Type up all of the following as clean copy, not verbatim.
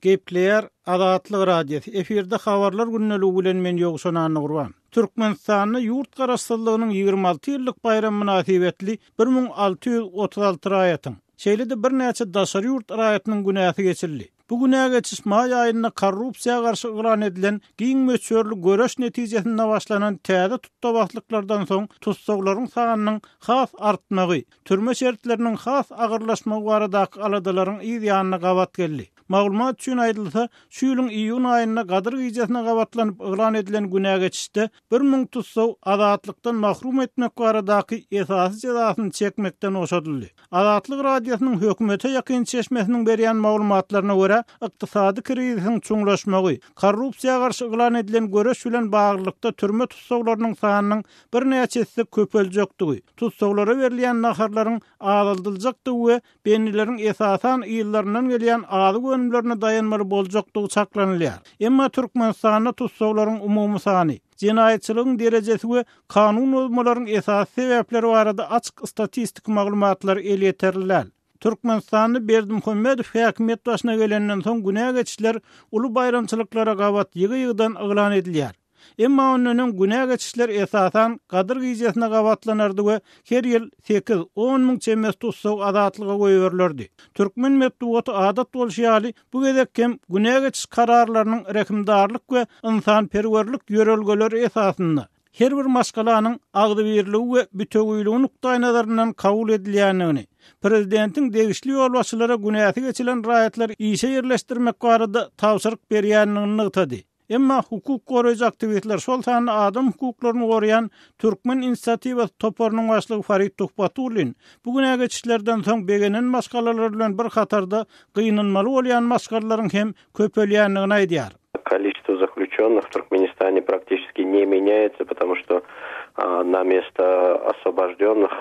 Gepleýär Azatlyk Radiosy, efirde Habarlar gündeligi bilen men Ýowşan Annagurban. Türkmenistanda ýurt garaşsyzlygynyň 26 ýyllyk baýramy mynasybetli 1636 raýatyň, şeýle-de birnäçe daşary ýurt raýatynyň günäsi geçildi. Bu günä geçiş maý aýynda korrupsiýa garşy yglan edilen giň möçberli göreş netijesinde başlanan täze tutdabaslyklardan soň tussaglaryň sanynyň has artmagy, türme şertleriniň has agyrlaşmagy baradaky aladalaryň yz ýanyna gabat geldi. Maglumat üçin aýdylsa, şu ýylyň iýun aýynda Gadyr gijesine gabatlanyp yglan edilen günä geçişde 1000 tussag azatlykdan mahrum etmek baradaky esasy jezasyny çekmekden boşadyldy. Azatlyk Radiosynyň hökümete ýakyn çeşmesiniň berýän maglumatlaryna görä, ykdysady krizisiň çuňlaşmagy, korrupsiýa garşy yglan edilen göreş bilen baglylykda türme tussaglarynyň sanynyň birnäçe esse köpeljekdigi, tussaglara berilýän naharlaryň azaldyljakdygy we bendileriň esasan yzlaryndan gelýän azyk önümlerine daýanmaly boljakdygy çaklanylýar. Emma Türkmenistanda tussaglaryň umumy sany, jenaýatçylygyň derejesi we kanun bozmalaryň esasy sebäpleri barada açyk statistiki maglumatlar elýeterli däl. Türkmenistanda Berdimuhamedow häkimiýet başyna gelenden soň günä geçişler uly baýramçylyklara gabat ýygy-ýygydan yglan edilýär. Emma ondan öň günä geçişler esasan Gadyr gijesine gabatlanardy we her ýyl sekiz, on müň çemesi tussag azatlyga goýberilerdi. Türkmen metbugaty adat bolşy ýaly, bu gezek hem günä geçiş kararlarynyň rehimdarlyk we ynsanperwerlik ýörelgeleri esasynda, her bir maşgalanyň agzybirligi we bütewiligi nukdaýnazaryndan kabul edilýändigini, prezidentiň degişli ýolbaşçylara günäsi geçilen raýatlary işe ýerleşdirmek barada tabşyryk berýändigini nygtady. Emma hukuk goraýjy aktiwistler, şol sanda adam hukuklaryny goraýan Türkmen inisiatiwasy toparynyň başlygy Farid Tuhbatullin bu günä geçişlerden soň begenen maşgalalar bilen bir hatarda gynanmaly bolýan maşgalalaryň hem köpelýändigini aýdýar. Количество заключенных в Туркменистане практически не меняется, потому что на место освобожденных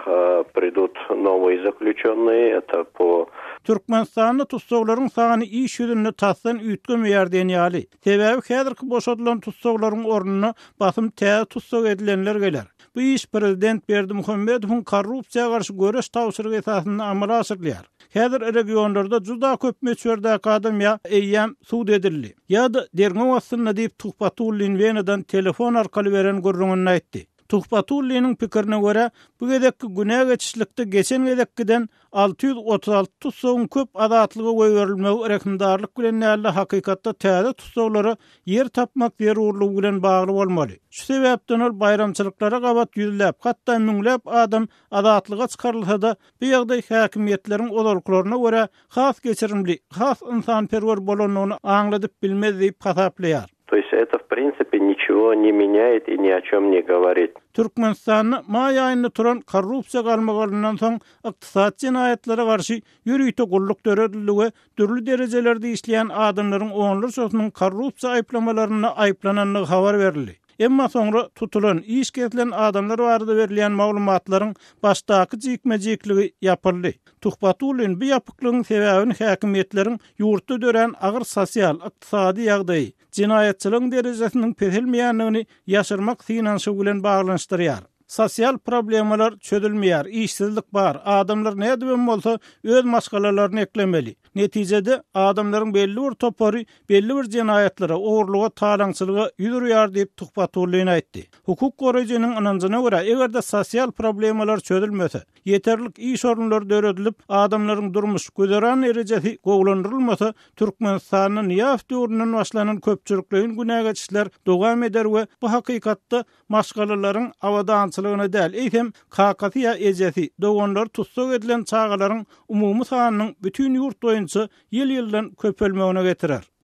придут новые заключенные, это по Türkmenistanda tussaglaryň sany iş ýüzünde tasdan üýtgemeýär diýen ýaly. Sebäbi häzirki boşadylan tussaglaryň ornuna basym täze tussag edilenler geler. Bu iş prezident Berdimuhamedowyň korrupsiýa garşy göreş tabşyrygy esasynda amala aşyrylýar. Häzir regionlarda juda köp möçberdäki adam ýa eýýäm sud edildi, ýa-da derňew astynda diýip, Tuhbatullin Wenadan telefon arkaly beren gürrüňinde aýtdy. Tuhbatulliniň pikirine görä, bu gezekki günä geçişlikde geçen gezekkiden 636 tussagyň köp azatlyga goýberilmegi rehimdarlyk bilen däl-de, hakykatda täze tussaglara ýer tapmak zerurlygy bilen bagly bolmaly. Şu sebäpden ol baýramçylyklara gabat ýüzläp, hatda müňläp adam azatlyga çykarylsa-da, bu ýagdaý häkimiýetleriň ozalkylaryna görä has geçirimli, has ynsanperwer bolandygyny aňladyp bilmez diýip hasaplaýar. To ýest eto w prinsipe niçego ne menýaet i ni o çem ne goworit. Türkmenistanda maý aýynda turan korrupsiýa galmagalyndan soň ykdysady jenaýatlara garşy ýörite gulluk döredildi we dürli derejelerde işleýän adamlaryň onlarçasynyň korrupsiýa aýyplamalarynda aýyplanandygy habar berildi. Emma soňra tutulan, iş kesilen adamlar barada berilýän maglumatlaryň başdaky jikme-jikligi ýapyldy. Tuhbatullin bu ýapyklygyň sebäbini häkimiýetleriň ýurtda dörän agyr sosial, ykdysady ýagdaýy, jenaýatçylygyň derejesiniň peselmeýändigini ýaşyrmak synanyşygy bilen baglanyşdyrýar. Sosial problemalar çözülmeýär, işsizlik bar, adamlar nädibem bolsa öz maşgalalaryny eklemeli. Netijede, adamlaryň belli bir topary belli bir jenaýatlara, ogurlyga, talaňçylyga ýüz urýar diýip, Tuhbatullin aýtdy. Hukuk goraýjynyň ynanjyna görä, eger-de sosial problemalar çözülmese, ýeterlik iş orunlary döredilip, adamlaryň durmuş, güzeran derejesi gowulandyrylmasa, Türkmenistanda Nyýazow döwründen başlanan köpçülikleýin günä geçişler dowam eder we bu hakykatda maşgalalaryň abadançylygyna däl, eýsem, kakasy ýa ejesi, doganlary tussag edilen çagalaryň umumy sanynyň bütin ýurt boýunça ýyl-ýyldan köpelmegine getirer.